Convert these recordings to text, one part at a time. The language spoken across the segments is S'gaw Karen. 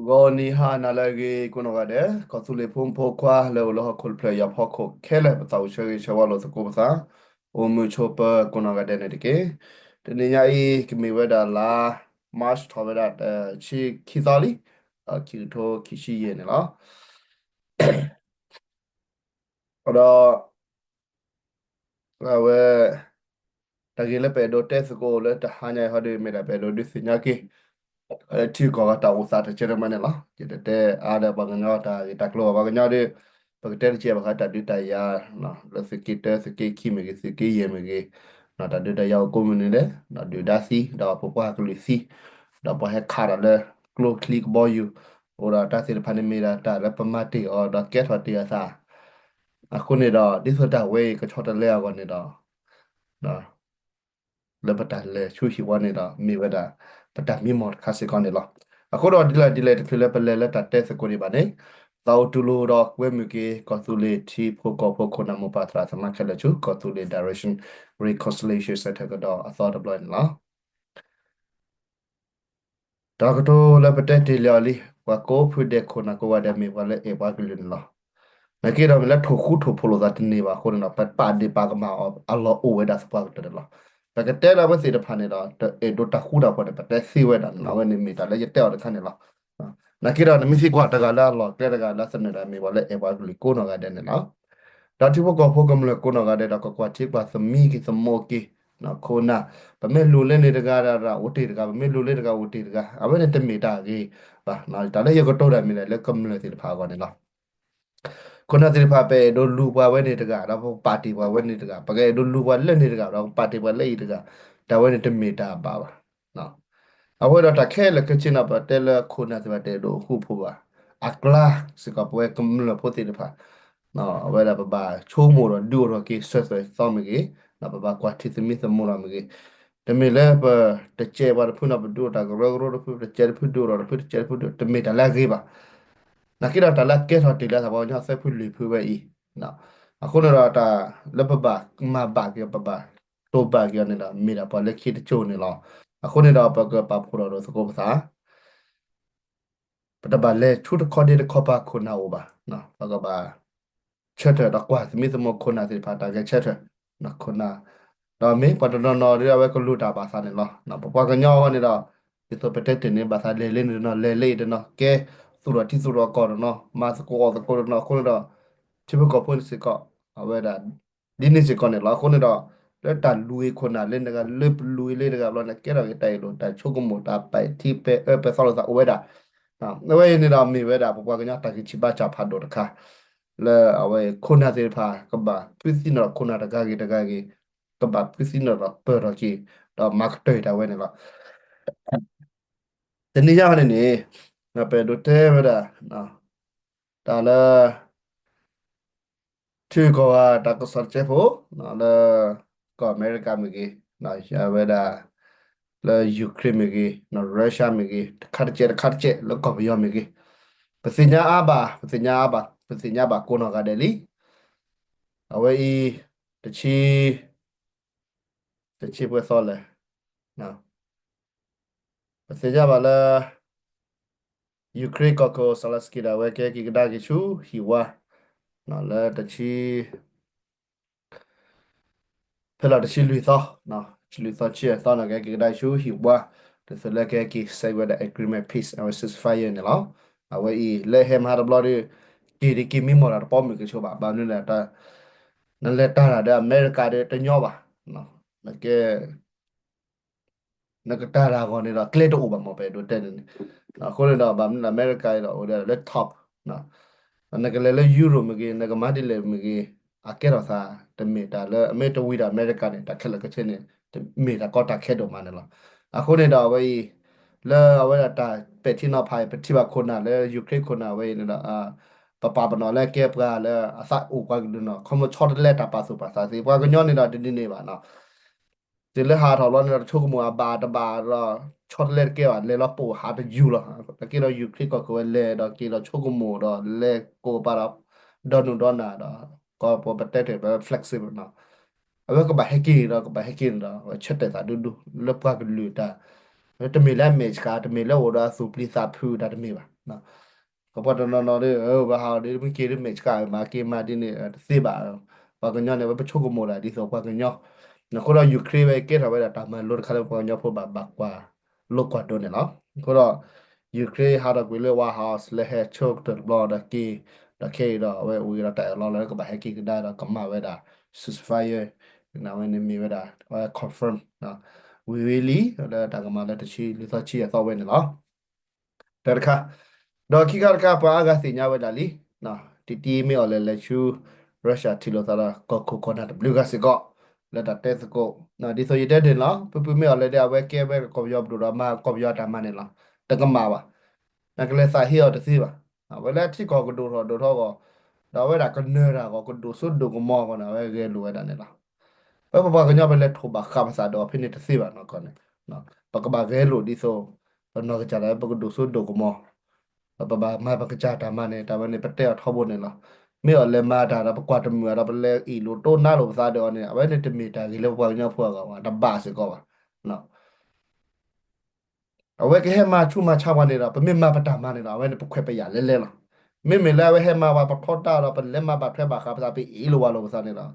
ဂီၤနံၤဟါနၤလၢအဂ့ၤ ကိးနီၢ်ဂၤဒဲး ကီၢ်သူလ့ၤဖိမုၣ်ဖိခွါလၢအိၣ်လၢဟီၣ်ခိၣ်တဖျၢၣ်အံၤအဖီခိၣ်ခဲလၢာ် ပသးအိၣ်ဆၢဂ့ၤဆၢဝါလိာ်သကိးပသး အိၣ်မုာ်ဆိးပၢၤကိးနီၢ်ဂၤဒဲးန့ၣ်တက့ၢ်. တနံၤညါအံၤ ကမ့ၢ်ဝဲဒၣ်လါ March ထီၣ်ဝဲဒၣ်တဆံခံသီလံ, ခံကထိခံဆံယဲၢ်န့ၣ်လီၤ. ဒီး အဝဲ တၢ်ဂ့ၢ်လၢပအဲၣ်ဒိးတဲသကိးလၢတဟါညါအံၤဟီဒီး မ့ၢ်ဒၣ်ပအဲၣ်ဒိးဒုးသ့ၣ်ညါက့ၤ ထံဂုၤကီၢ်ဂၤတၢ်အိၣ်သးတကဲတမံၤန့ၣ်လီၤ. ယတတဲအါဒီးပှၤကညီတၢ်ဂ့ၢ်တၢ်ကျိၤဘၣ် ပှၤကညီဒီး ပကတဲတကဲဘၣ်ဃးတၢ်ဒုးတၢ်ယၤ လၢသုးက့တၢ သုးက့ခံမ့ၢ်ဂ့ၤ သုးက့ယဲၢ်မ့ၢ်ဂ့ၤ တၢ်ဒုးတၢ်ယၤအိၣ်ကိးမုၢ်နံၤဒဲး ဒုၣ်ဒါသံ ဒီးပပှၤကလုာ်သံ ဒီးပှၤဟဲခးတၢ်လၢကျိချံကဘီယူၤ အိၣ်ဒီးတၢ်သ့ၣ်တဖၣ်န့ၣ်မ့ၢ်ဒၣ်တၢ်လၢပမၤတ့ၢ်အီၤဒီးကဲထီၣ်တ့ၢ်အသး အဃိန့ၣ်ဒီး ဒ်သိးတၢ်ဝဲအံၤကဆီတလဲအဂီၢ်န့ၣ်ဒီး လၢပတၢ်လဲၤဆူဟံၣ်ဝါန့ၣ်ဒီး မ့ၢ်ဝဲဒၣ် ပတၢ်မံမီၢ်တခါစ့ၢ်ကီးန့ၣ်လီၤ. အဃိဒီးဒ်လဲၣ်ဒ်လဲၣ်တချုးလၢပလဲၤလၢတၢ်တဲသကိးဒံးဘၣ်န့ၣ် သးအိၣ်တူၢ်လိာ်ဒီးကွဲမုာ်က့ၤ ကီၢ်သူလ့ၤထံဖိကီၢ်ဖိခိၣ်နၢ်မိၢ်ပၢ်သရၣ်သမါခဲလၢာ်ဆူ ကီၢ်သူလ့ၤ Direction Reconciliation Centre ကဒီးအသီတဘျီန့ၣ်လီၤ. တၢ်ကတိၤလၢပတဲတ့ၢ်လံအီၤလံ ပှၤကိးဖုဒဲးခိၣ်နၢ်ကိးဂၤဒဲးမ့ၢ်ပှၤလၢအဲၣ်ပှၤကလုာ်န့ၣ်လီၤ. နာ်က့ဒီးမ့ၢ်လၢထိၣ်ဃူထိၣ်ဖိးလိာ်သးတန့ၢ်ဘၣ်အဃိန့ၣ်ဒီး ပပာ်ဒ့ၣ်ပာ်ကမၣ်အီၤအလီၢ်အိၣ်ဝဲဒၣ်သပှၢ်ကတၢၢ်န့ၣ်လီၤ. ပကတဲလၢအဝဲသ့ၣ်တဖၣ်န့ၣ်ဒီး တအဲၣ်ဒိးတၢ်ဃူတၢ်ဖိးန့ၣ် ပတဲသ့ဝဲဒၣ်န့ၣ်လီၤ. အဝဲန့ၣ်မ့ၢ်တၢ်လၢယတဲအီၤတခါန့ၣ်လီၤ. နာ်က့ဒီးနမ့ၢ်သံကွၢ်တဂၤလၢအလီၢ်ကျဲတဂၤလၢသနၢၣ်ဒီးမ့ၢ်ပှၤလၢအဲၣ်ပှၤကလုာ်ကိးနီၢ်ဂၤဒဲးန့ၣ်လီၤ. ဒီးထံဖိကီၢ်ဖိကမျၢၢ်ကိးနီၢ်ဂၤဒဲးဒီး ကကွၢ်ထံကွၢ်သမံက့ၤသမိက့ၤ ခိၣ်နၢ် ပမ့ၢ်လူၤလၢန့ၣ်တဂၤဒီး အိၣ်တ့ၢ်တဂၤ ပမ့ၢ်လူၤလၢတဂၤအိၣ်တ့ၢ်တဂၤ အဝဲန့ၣ်တမ့ၢ်တၢ်ဂ့ၤဘၣ်. တၢ်လၢယကတိၤတၢ်မ့ၢ်ဒၣ်လၢကမျၢၢ်သ့ၣ်တဖၣ်အဂီၢ်န့ၣ်လီၤ. ခိၣ်နၢ်သ့ၣ်တဖၣ် ပအဲၣ်ဒိးလူၤပှၤဝဲန့ၣ်တဂၤ ဒီးပပာ်တ့ၢ်ပှၤဝဲန့ၣ်တဂၤ ပကအဲၣ်ဒိးလူၤပှၤလၢန့ၣ်တဂၤ ဒီးပပာ်တ့ၢ်ပှၤလၢအံၤတဂၤ တၢ်ဝဲန့ၣ်တမ့ၢ်တၢ်ဘၣ်ဘၣ်. အဃိဒီးတၢ်ခဲလၢာ်ခဲဆ့န့ၣ် ပတဲလၢခိၣ်နၢ်သ့ၣ်တဖၣ်တအဲၣ်ဒိးဃူဖိးဘၣ်. အကျါစ့ၢ်ကီးပဝဲကမျၢၢ်ဖိသ့ၣ်တဖၣ် အဝဲဒၣ်ပဘၣ်ဆိကမိၣ်ဒီးဒုးအိၣ်ထီၣ်က့ၤစၢၤသွဲၣ်သီမ့ၢ်ဂ့ၤ, ပဘၣ်ကွၢ်ထံသမံသမိးလီၤမ့ၢ်ဂ့ၤ, တမ့ၢ်လၢပတကဲပှၤတဖုန့ၣ် ပဒုးအိၣ်တၢ်ကရၢကရိတဖု တကဲတဖုဒုးအိၣ်ဒီးတဖု တကဲတဖုဒုး တမ့ၢ်တၢ်လၢအဂ့ၤဘၣ်. နာ်က့ဒီးတၢ်လၢအကဲထီၣ်တ့ၢ်လၢသးပှၤကညီသၢဖုလွံၢ်ဖုဝဲအံၤ အဃိန့ၣ်ဒီးတၢ်လၢပဘၣ်မၤဘၣ်က့ၤ ပဘၣ်တိာ်ဘၣ်က့ၤအီၤန့ၣ်ဒီး မ့ၢ်ဒၣ်ပှၤလၢခံတကၠိန့ၣ်လီၤ. အဃိန့ၣ်ဒီးပကပာ်ဖှိၣ်ထီၣ်ဒီးသကိးပသး ပတဘၣ်လဲၤဆူတခီဒ့တခီပၤခိၣ်နၢ်အိၣ်ဘၣ်. ပကဘၣ်ဆၢထၢၣ်ဒီးကွၢ်သမံသမိးခိၣ်နၢ်သ့ၣ်တဖၣ်တၢ်ဂဲၤဆၢထၢၣ်, ခိၣ်နၢ် ဒီးမ့ၢ်ပှၤတနီၤနီၤဒ်အဝဲကလိၣ်တၢ်ဘၣ်သးန့ၣ်လီၤ. ပပှၤကညီအဂီၢ်န့ၣ်ဒီး ဒ်သိးပတဲတ့ၢ်န့ၣ် ဘၣ်သးလဲၤလၢန့ၣ်တနီၤ လဲၤလၢအံၤတနီၤ ကဲသူၣ်ထီၣ်ထံသူၣ်ထီၣ်ကီၢ်တနီၤ မၤသကိးအီၣ်သကိးတနီၤအဃိန့ၣ်ဒီး ထံဖိကီၢ်ဖိန့ၣ်စ့ၢ်ကီး အဝဲဒၣ် ဒ်န့ၣ်စ့ၢ်ကီးန့ၣ်လီၤ. အဃိန့ၣ်ဒီး လၢတၢ်လူၤဂ့ၤခိၣ်နၢ်လၢန့ၣ်တဂၤ လၢပလူၤဂ့ၤလၢတဂၤဘျီန့ၣ် ကဲထီၣ်က့ၤတၢ်အ့ၣ်လိာ်တၢ်ဆိကမိၣ်တၢ်ပဲာ်ထံပဲာ်အၢပဲာ်သီလိာ်သးအိၣ်ဝဲဒၣ်. အဝဲအံၤန့ၣ်ဒီးမ့ၢ်ဝဲဒၣ် ပပှၤကညီတၢ်ဂံၢ်ဆံးဘါစၢ်ဖးဒိၣ်တခါ လၢအဝဲခိၣ်နၢ်သ့ၣ်တဖၣ် ကဘၣ်ဖုးသံနီၣ်ဒီးခိၣ်နၢ်တဂၤဂ့ၤတဂၤဂ့ၤ ကဘၣ်ဖုးသံနီၣ်ဒီးပၢၢ်ထီၣ်က့ၤ ဒီးမၤကတၢၢ်တၢ်ဝဲန့ၣ်လီၤ. တနံၤညါန့ၣ်န့ၣ် ပအဲၣ်ဒိးတဲဝဲဒၣ် တၢ်လၢ ထံဂုၤကီၢ်ဂၤတၢ်ကစီၣ်တစဲးဖိ လၢ ကီၢ်အမဲရကၤမ့ၢ်ဂ့ၤ, ဝဲဒၣ် လၢ Ukraine မ့ၢ်ဂ့ၤ, Russia မ့ၢ်ဂ့ၤ, တခါတစဲးတခါတစဲး လၢကီၢ်ပယီၤမ့ၢ်ဂ့ၤ, ပသ့ၣ်ညါအါဘၣ်, ပသ့ၣ်ညါအါဘၣ်, ပသ့ၣ်ညါဘၣ်ကိးနီၢ်ဂၤဒဲးလံ. အဝဲအံၤ တဆံ တဆံပှဲၤသီလဲၣ် ပသ့ၣ်ညါဘၣ်လၢ Ukraine ကီၢ်ခိၣ် Zelenskyy ဒီးအဝဲကဟဲက့ၤကဒါက့ၤဆူဟံၣ်ဝါ လၢတဆံ ဖဲလီၤတဆံလွံၢ်သီ, တဆံလွံၢ်သီဆံသီန့ၣ် ကဟဲက့ၤကဒါဆူဟံၣ်ဝါ, ဒ်သိးလၢကဟဲက့ၤ sign ဝဲဒၣ် agreement peace အဝဲ ceasefire န့ၣ်လီၤ. အဝဲအံၤ လၢဟဲမၤတဘျီဒီး က့ၤဒ်က့ၤမံမီၢ်တၢ်တပီမုၢ်ကဆိးဘၣ်, ဘၣ်မနုၤလဲၣ် နလဲၤတၢ်တၢ်ဒီးအမဲရကၤဒီးတညီဘၣ်, နကဲ နကတၢ်တၢ်အဂီၢ်န့ၣ်ဒီး ကျဲတအိၣ်ဘၣ်မ့ၢ်ပအဲၣ်ဒိးတဲန့ၣ်န့ၣ်, အဃိန့ၣ်ဒီး ဘၣ်မနုၤလဲၣ် အမဲရကၤအံၤဒီးအိၣ်ဒီးလၢ top နကလဲၤလၢ Europe မ့ၢ်ဂ့ၤ, နကမၤဒ်လဲၣ်မ့ၢ်ဂ့ၤ, အကဲထီၣ်သး တမ့ၢ်တၢ်လၢအမ့ၢ်တဝံၤဒီးအမဲရကၤန့ၣ် တၢ်ခဲလၢာ်ခဲဆ့န့ၣ် တမ့ၢ်တၢ်ကီတၢ်ခဲဒိၣ်မးန့ၣ်လီၤ. အဃိန့ၣ်ဒီးအဝဲအံၤ လၢအဝဲဒၣ်တၢ်ပဲာ်ထံနီၤဖးအံၤ ပထံၣ်ဘၣ်ခိၣ်နၢ်လၢ Ukraine ခိၣ်နၢ်ဝဲအံၤန့ၣ်ဒီး ပပာ်ပနီၣ်လၢကဲပှၤလၢအသးအိၣ်ပှၤကလုာ်နီၤ, ခီဖျိဆီတလဲတၢ်ပာ်သူၣ်ပာ်သးသ့, ပှၤကညီန့ၣ်ဒီးတဒ်န့ၣ်ဘၣ်နီၤ တုၤလၢဟးထီၣ်ဘျီန့ၣ်ဒီး တဆိကမိၣ်အဘၣ်တဘၣ်ဒီး ဆီတလဲတကဲဘၣ် လဲၤလီၤပိာ်ဟးတယူၤလီၤ. နာ်က့ဒီး Ukraine ကီၢ်ခိၣ်ဝဲလဲၤဒီးက့ၤလီၤဆိကမိၣ်ဒီးလဲၤကိးပာ်ဒီး ဒီနုၢ်ဒီနၢ်ဒီး ကီၢ်ပပတဲတ့ၢ် flexible နီၤ, အဝဲကဘၣ်ဟဲက့ၤဒီး ကဘၣ်ဟဲက့ၤန့ၣ်ဒီး အဝဲဆၢတဲာ်သးဒူဒူ လၢပှၤကလုာ်တၢ် တမ့ၢ်လၢအမဲာ်ဆှး တမ့ၢ်လၢအိၣ်ဒီးအသူၣ်ပျံၤသးဖုးတၢ်တမ့ၢ်ဘၣ်. ပှၤတနီၤနီၤဒီး ဝဲဟးဒီးမ့ၢ်က့ၤဒီးမဲာ်ဆှးမၤက့ၤမၤဒ်န့ၣ် တသ့ဘၣ်. ပှၤကညီန့ၣ် ဝဲပဆိကမိၣ်ဒၣ်ဒ်သိးပှၤကညီ. အဃိဒီး Ukraine ဝဲကဲထီၣ်ဝဲဒၣ်တၢ်မၤလိတခါလၢပှၤကညီဖိဘၣ်ဘၣ်ကွၢ်လိကွၢ်ဒိးန့ၣ်လီၤ. အဃိဒီး Ukraine ဟးထီၣ်ကွံာ်လၢ White House လၢဟဲဆၢကတၢၢ်တဘျီဒီးက့ၤ, ဒီးခဲအံၤဒီး အဝဲအိၣ်ဂ့ၤဒီးတၢ်အၢၣ်လီၤလၢကဘၣ်ဟဲက့ၤကဒါဒီးကမၤဝဲဒၣ် ceasefire န့ၣ် အဝဲန့ၣ်မ့ၢ်ဝဲဒၣ် အဝဲ confirm ဝံၤဝံၤလံ လၢတၢ်ကမၤလၢတဆံလွံၢ်သီဆံယဲၢ်သီဝဲန့ၣ်လီၤ. တၢ်တခါ, ဒီးခံခါတခါ ပှၤအါဂၤသ့ၣ်ညါဝဲဒၣ်လံ, တံတံမ့ၢ်အီၤလဲၤလဲၤဆူ Russia ထံၣ်လိာ်သးဒီးကီၢ်ခိၣ်ခိၣ်နၢ်တဘျုးဂၤစ့ၢ်ကီး, လၢတၢ်တဲသကိး, ဒ်သိးယတဲတ့ၢ်န့ၣ်လီၤ, ဖုဖုမ့ၢ်အီၤလဲၤဒီး အဝဲကဲဝဲကီၢ်ပယီၤပဒိၣ်ဒီးမၤကီၢ်ပယီၤအတၢ်မၤန့ၣ်လီၤ, တကမၣ်ဘၣ်. နကလဲၤသးဟ့အီၤတသ့ဘၣ်. အဝဲလၢထံကီၢ်ကဒိၣ်ထီၣ်ဒိၣ်ထီၣ်အဂီၢ်, ဒီးအဝဲဒၣ်ကနၢၤတၢ်အဂီၢ် ကဒိၣ်စိဒိၣ်ကမီၤအဂီၢ်န့ၣ် အဝဲဂဲၤလိာ်ဝဲဒၣ်န့ၣ်လီၤ. ဝဲပပှၤကညီပလဲၤထိးဘၣ်ဃးပသးဒီးအီၤဖဲန့ၣ်တသ့ဘၣ်နီၢ်ကီၢ်န့ၣ်, ပကဘၣ်ဂဲၤလိာ်ဒ်သိး ပနီၢ်ကစၢ်ဒၣ်ဝဲပကဒိၣ်စိဒိၣ်ကမီၤ, ဒီးပဘၣ်မၤပကစၢ်တၢ်မၤန့ၣ် တၢ်ဝဲန့ၣ် ပတဲအီၤထီဘိန့ၣ်လီၤ. မ့ၢ်အီၤလဲၤမၤတၢ်ဒီးပကွၢ်တမုာ်ဒီး ပလဲၤအ့ၣ်လိာ်တိနါလိာ်ပသးဒီးအီၤန့ၣ် အဝဲန့ၣ်တမ့ၢ်တၢ်ဂ့ၤလၢပပှၤကညီဖိအဂီၢ်ဘၣ်, တဘၣ်စ့ၢ်ကီးဘၣ်. အဝဲကဟဲမၤဆူးမၤဆါပှၤန့ၣ်ဒီး ပမ့ၢ်မၤပတၢ်မၤန့ၣ်ဒီး အဝဲန့ၣ်ပခွဲးပယာ်လဲၤလဲၤလီၤ. မ့မ့ၢ်လၢအဝဲဟဲမၤပှၤပထီတၢ်ဒီး ပလဲၤမၤဘၣ်ထွဲဘၣ်ဃးပသး ပအ့ၣ်လိာ်ဝးလိာ်ပသးန့ၣ်ဒီး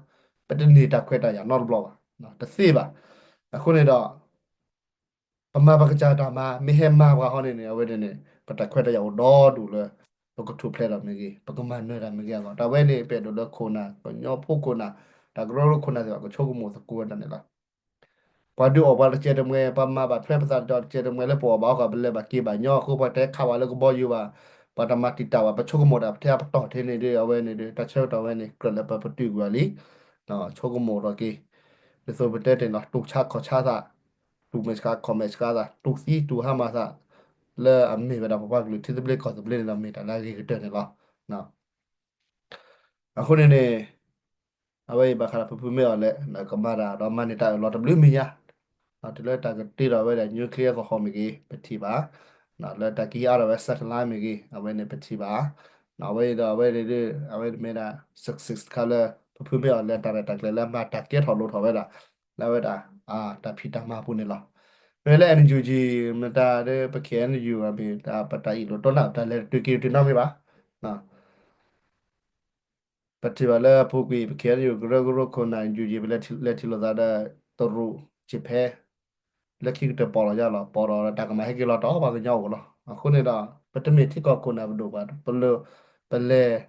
ပတန့ၢ်တၢ်ခွဲးတၢ်ယာ်နီတဘျီဘၣ်, တသ့ဘၣ်. အဃိန့ၣ်ဒီး ပမၤပကစၢ်တၢ်မၤ မ့ၢ်ဟဲမၤပှၤဟီန့ၣ်န့ၣ် အဝဲန့ၣ်န့ၣ် ပတၢ်ခွဲးတၢ်ယာ်အိၣ်ဒီဒူၣ်လၢ ပကထူၣ်ဖျဲးဒီးမ့ၢ်ဂ့ၤ ပကမၤနၢၤတၢ်မ့ၢ်ဂ့ၤအဂီၢ် တၢ်ဝဲန့ၣ် ပအဲၣ်ဒိးလၢခိၣ်နၢ် ကညီဖိခိၣ်နၢ် တၢ်ကရၢကရိခိၣ်နၢ်သ့ၣ်တဖၣ် ကဆိကမိၣ်သကိးဝဲဒၣ်န့ၣ်လီၤ. ပှၤဒုးအီၣ်ပှၤတစဲးတမှဲၤ ပှၤမၤဘၣ်ထွဲပသးဒီးတစဲးတမှဲၤလၢပအီၣ်ဘၣ်အီၣ်ကီၢ် ပလဲၤဘၣ်က့ၤဘၣ်ညီ အဃိပှၤတဲခးဝဲလၢကဘီယူၤဘၣ်, ပှၤတမၤတံာ်တာ်ဘၣ် ပဆိကမိၣ်ဒၣ်ပထဲအပတီၢ်ထဲန့ၣ်ဒီး အဝဲန့ၣ်ဒီး တၢ်ဆၢကတီၢ်ဝဲန့ၣ် ကြၢးလၢပပတုာ်ကွံာ်လံ ဆိကမိၣ်ထီၣ်က့ၤ, ဒ်သိးပတဲတ့ၢ်နီၤ တူၢ်ဆါခီၣ်ဆါသး, တူၢ်မဲာ်ဆှးခီၣ်မဲာ်ဆှးသး, တူၢ်သံတူၢ်ဟါမၢ်သး, လၢအမ့ၢ်ဝဲဒၣ်ပပှၤကလုာ်ထံသဘျ့ကီၢ်သဘျ့န့ၣ်ဒီး မ့ၢ်တၢ်လၢအဂ့ၤကတၢၢ်န့ၣ်လီၤ. အဃိန့ၣ်န့ၣ် အဝဲအံၤဘၣ်ဃးဒီးဖုဖုမ့ၢ်အီၤလဲၣ် ကမၤတၢ်ဒီးမၤန့ၢ်တၢ်အၢၣ်လီၤတဘျုးမံၤညါ, တုၤလၢတၢ်ကတ့ထီၣ်ဝဲဒၣ် nuclear သဟီၣ်မ့ၢ်ဂ့ၤ ပထံၣ်ဘၣ်, လၢတၢ်ကဟံးအါထီၣ်ဝဲ satellite မ့ၢ်ဂ့ၤ အဝဲန့ၣ်ပထံၣ်ဘၣ်, အဝဲအံၤဒီးအဝဲန့ၣ်ဒ် အဝဲမ့ၢ်ဒၣ် success တခါလၢ ဖုဖုမ့ၢ်အီၤလဲၣ် တၢ်ရဲၣ်တၢ်ကျဲၤလၢအမၤတၢ်ကဲထီၣ်လိၣ်ထီၣ်ဝဲဒၣ် လၢအဝဲဒၣ် တၢ်ဖံးတၢ်မၤပူၤန့ၣ်လီၤ. မ့ၢ်လၢ NUG မ့ၢ်တၢ်ဒီး ပ KNU မ့ၢ်တၢ် ပတၢ်အ့ၣ်လိာ်တိနၢ် ပတၢ်လဲၤတတုၤက့ၤတတုၤနီတမံၤဘၣ်. ပထံၣ်ဘၣ်လၢအပူၤကွံာ် ပ KNU ကရၢကရိခိၣ်နၢ် NUG ပလဲၤထံၣ်လိာ်သးဒီး တရူး ကၠ့ဖဲ လၢခံကတၢၢ်ပိာ်လီၤယါလီၤ ပိာ်ဒီးတၢ်ကမၤဟဲက့ၤလီၤတီၤပှၤကညီအိၣ်လီၤ. အဃိန့ၣ်ဒီး ပတမ့ၢ်ထံကီၢ်ခိၣ်နၢ်ပဒိၣ်ဘၣ် ပလၢ ပလဲၤ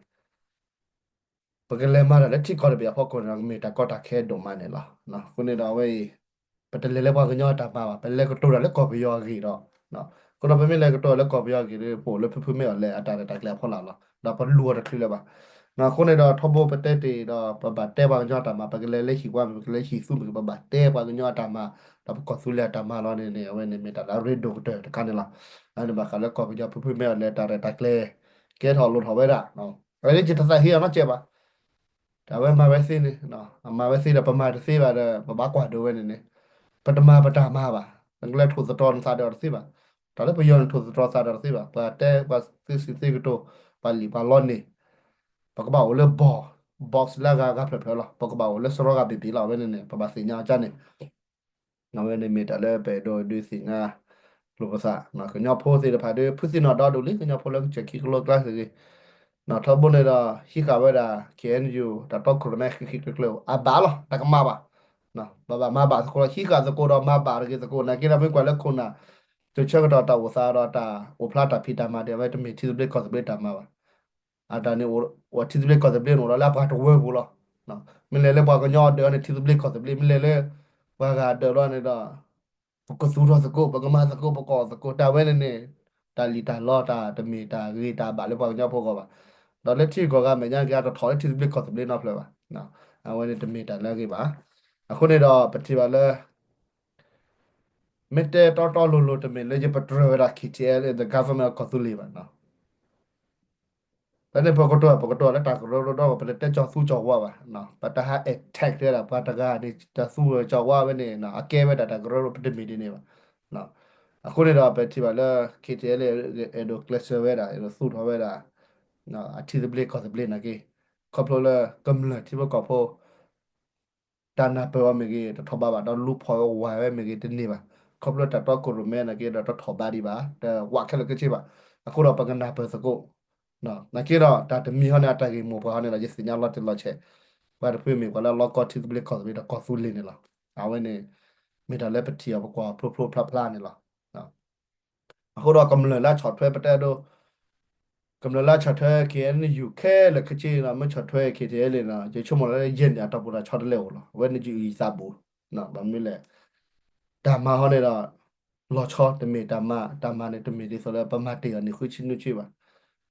ပကလဲၤမၤတၢ်လၢထံကီၢ်တဘ့ၣ်အဖီခိၣ်န့ၣ်ဒီး ကမ့ၢ်တၢ်ကီတၢ်ခဲဒိၣ်မးန့ၣ်လီၤ. အဃိန့ၣ်ဒီးအဝဲအံၤ ပတလဲၤလၢပှၤကညီအတၢ်မၤဘၣ် ပလဲၤကတိၤတၢ်လၢကီၢ်ပယီၤအဂ့ၢ်ဒီး အဃိဒီးပမ့ၢ်လဲၤကတိၤလၢကီၢ်ပယီၤအဂ့ၢ်ဒီး ပအိၣ်လၢဖုဖုမ့ၢ်အီၤလဲၣ်အတၢ်ရဲၣ်တၢ်ကျဲၤအဖီလာ်လီၤ. ဒီးပလူၤအီၤတချုးလၢၤဘၣ်. အဃိန့ၣ်ဒီးထီဘိပတဲတ့ၢ်ဒီး ပဘၣ်တဲပှၤကညီအတၢ်မၤ ပကလဲၤလၢဟံၣ်ဝါမ့ၢ် ပကလဲၤဟံၣ်သူမ့ၢ်ဂ့ၤ ပဘၣ်တဲပှၤကညီအတၢ်မၤ ဒီးပကီၢ်သူလ့ၤအတၢ်မၤလီၤန့ၣ်န့ၣ် အဝဲန့ၣ်မ့ၢ်တၢ်လၢအရ့ဒိၣ်ကတၢၢ်တခါန့ၣ်လီၤ. အဝဲန့ၣ်ဘၣ်ဃးလၢကီၢ်ပယီၤဖုဖုမ့ၢ်အီၤလဲၣ်တၢ်ရဲၣ်တၢ်ကျဲၤ ကဲထီၣ်လိၣ်ထီၣ်ဝဲဒၣ် အဝဲန့ၣ်ယတသးဟ့အီၤနီတစဲးဘၣ်. တၢ်ဝဲမၤဝဲသ့န့ၣ် အမၤဝဲသ့ဒီးပမၤတသ့ဘၣ်ဒီး ပဘၣ်ကွၢ်ဒိးဝဲန့ၣ်န့ၣ် ပတမၤပတၢ်မၤဘၣ်. နကလဲၤထိၣ်သတြီၤနသးဒီးတသ့ဘၣ်. တၢ်လၢပယီၤန့ၣ်ထိၣ်သတြီၤသးဒီးတသ့ဘၣ်. ပှၤတဲပှၤသ့စံးသ့ကတိၤ ပှၤလံၣ်ပှၤလီန့ၣ် ပကဘၣ်အိၣ်လၢ box လၢအဂၤဂၤဖျၢၣ်ဖျၢၣ်လီၤ. ပကဘၣ်အိၣ်လၢစရီဂၤဘ့ၣ်ဘ့ၣ်လီၤ. အဝဲန့ၣ်န့ၣ် ပဘၣ်သ့ၣ်ညါအီၤကါန့ၣ် အဝဲန့ၣ်မ့ၢ်တၢ်လၢပအဲၣ်ဒိးဒုးသ့ၣ်ညါလိာ်ပသး ကညီဖိသ့ၣ်တဖၣ်ဒီး ဖုသ့ၣ်နီၣ်ဒီဒူၣ်လံ ကညီဖိလၢကစၢၢ်ခံကလိကျါသ့ၣ်ဂ့ၤ ထီဘိန့ၣ်ဒီး ဟံးဃာ်ဝဲဒၣ် KNU တၢ်တီခိၣ်ရိၣ်မဲဃံးဃံးကျၢၤကျၢၤ အဘၣ်လီၤ တၢ်ကမၣ်ဘၣ်. ဘၣ်ဘၣ်မၤဘၣ်သကိးလီၤ ဟံးဃာ်သကိးဒီးမၤဘၣ်တဂ့ၤသကိး နာ်က့ဒီးမ့ၢ်ကွၢ်လၢခိၣ်နၢ် ကဆၢကတီၢ်တၢ်အိၣ်သးဒီးတၢ်အိၣ်ဖျါတၢ်ဖံးတၢ်မၤဒီး အဝဲတမ့ၢ်ထံသဘျ့ကီၢ်သဘျ့တၢ်မၤဘၣ်. အတၢ်န့ၣ် အိၣ်ထံသဘျ့ကီၢ်သဘျ့န့ၣ် အိၣ်ဒီးလၢအပှၤတဝၢပူၤလီၤ. မ့ၢ်လဲၤလၢပှၤကညီအဒၢးန့ၣ် ထံသဘျ့ကီၢ်သဘျ့ မ့ၢ်လဲၤလၢ ပှၤဂၤအဒၢးလီၤန့ၣ်ဒီး ပကသူၣ်ထီၣ်သကိး ပကမၤသကိး ပကအီၣ်သကိး တၢ်ဝဲန့ၣ်န့ၣ် တၢ်လံၣ်တၢ်လီတၢ်တမ့ၢ်တၢ်ဂ့ၤ တၢ်ဘၣ်လၢပှၤကညီဖိအဂီၢ်ဘၣ်. ဒီးလၢထံဂီၢ်ဂၤမဲာ်ညါက့ၤ အတထီၣ်လၢထံသဘျ့ကီၢ်သဘျ့နီတဖျၢၣ်ဘၣ်. အဝဲန့ၣ်တမ့ၢ်တၢ်လၢအဂ့ၤဘၣ်. အဃိန့ၣ်ဒီး ပထံၣ်ဘၣ်လၢ မ့ၢ်တဲတီတီလိၤလိၤ တမ့ၢ်လၢယပတြၢၤဝဲဒၣ် KTLA ဒီး government ကီၢ်သူလ့ၤဘၣ်. ဖဲန့ၣ်ပကတိၤ ပကတိၤလၢတၢ်ကရၢကရိဒီး ပတတဲကၠီၤသူကၠီၤဝါဘၣ်. ပတဟး attack တဲဒၣ် ပှၤတဂၤန့ၣ် ကၠီၤသူကၠီၤဝါဝဲန့ၣ် အကဲဝဲဒၣ်တၢ်ကရၢကရိ ပတမ့ၢ်ဒ်န့ၣ်ဘၣ်. အဃိန့ၣ်ဒီး ပထံၣ်ဘၣ်လၢ KTLA အဲၣ်ဒိးကျဲးစၢးဝဲဒၣ် အဲၣ်ဒိးသူၣ်ထီၣ်ဝဲဒၣ် အထံသဘျ့ကီၢ်သဘျ့နာ်က့ ခီဖျိလၢကမျၢၢ်ထံဖိကီၢ်ဖိ တၢ်နၢ်ပၢၢ်အီၤမ့ၢ်ဂ့ၤ တထီၣ်ဘးဘၣ် ဒီးလူၤဖီၣ်ဝဲဝဲမ့ၢ်ဂ့ၤ တန့ၢ်ဘၣ်. ခီဖျိတၢ်တီခိၣ်ရိၣ်မဲနာ်က့ဒီးတထီၣ်ဘးဒံးဘၣ်, တဝးခဲလၢာ်ခဲဆ့ဘၣ်. အဃိဒီးပကနၢ်ပၢၢ်သကိး နာ်က့ဒီးတၢ်တမံၤဟီန့ၣ် အတၢ်ဂ့ၢ်မိၢ်ပှၢ်ဟီန့ၣ်ဒီး ယသ့ၣ်ညါလီၤတံၢ်လီၤဆဲး, ပှၤတဖုမ့ၢ်ပှၤလၢအလီၢ်ကီၢ်ထံသဘျ့ကီၢ်သဘျ့ဒီးကီၢ်သူလ့ၤန့ၣ်လီၤ. အဝဲန့ၣ် မ့ၢ်တၢ်လၢပထံၣ်အီၤပကွၢ်ဖျိဖျိဖျါဖျါန့ၣ်လီၤ. အဃိဒီးကမျၢၢ်လၢအဆီၣ်ထွဲပတဲဒိ ကမျၢၢ်လၢအဆီၣ်ထွဲ K N U ခဲလၢာ်ခဲဆ့ဒီး မ့ၢ်ဆီၣ်ထွဲ K T L န့ၣ်ဒီး ယဆိကမိၣ်လၢယဲၢ်န့ၣ် အတၢ်ပီးတၢ်လီဆါတလဲအိၣ်လီၤ. အဝဲန့ၣ်ယအုၣ်ယသးဘူး, ဘၣ်မနုၤလဲၣ် တၢ်မၤဟီန့ၣ်ဒီး လီၤဆီတမ့ၢ်တၢ်မၤ, တၢ်မၤန့ၣ်တမ့ၢ်ဒ်သိးလၢပမၤတ့ၢ်အီၤနံၣ်ဃုဆံနွံဆံဘၣ်.